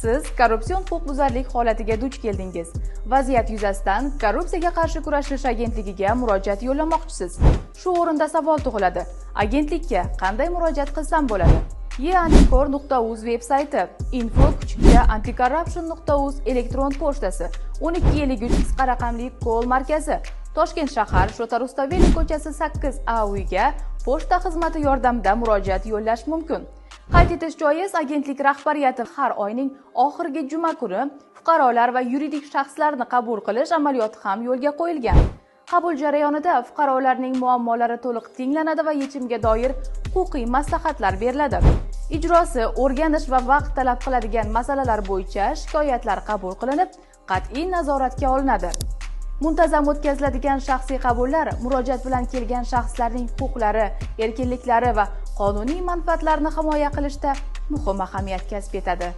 Siz korrupsion huquqbuzarlik holatiga duch keldingiz. Vaziyat yuzasidan Korrupsiyaga qarshi kurashish agentligiga murojaat yo'llamoqchisiz. Shu o'rinda savol tug'iladi. Agentlikka qanday murojaat qilsam bo'ladi? e-antikor.uz veb sayti, info@anticorruption.uz elektron pochtasi, 1253 qisqa raqamli call markazi, Toshkent shahar, Shota Rustaveli ko'chasi 8A uyiga pochta xizmati yordamida murojaat yo'llash mumkin. Qayd etish joiz, agentlik rahbariyati har oyning oxirgi juma kuni fuqarolar va yuridik shaxslarni qabul qilish amaliyoti ham yo'lga qo'yilgan. Qabul jarayonida fuqarolarning muammolari to'liq tinglanadi va yechimga doir huquqiy maslahatlar beriladi. Ijrosi o'rganish va vaqt talab qiladigan masalalar bo'yicha shikoyatlar qabul qilinib, qat'iy nazoratga olinadi. Muntazam o'tkaziladigan shaxsiy qabullar murojaat bilan kelgan shaxslarning huquqlari, erkinliklari va qonuniy manfaatlarini himoya qilishda muhim ahamiyat kasb etadi.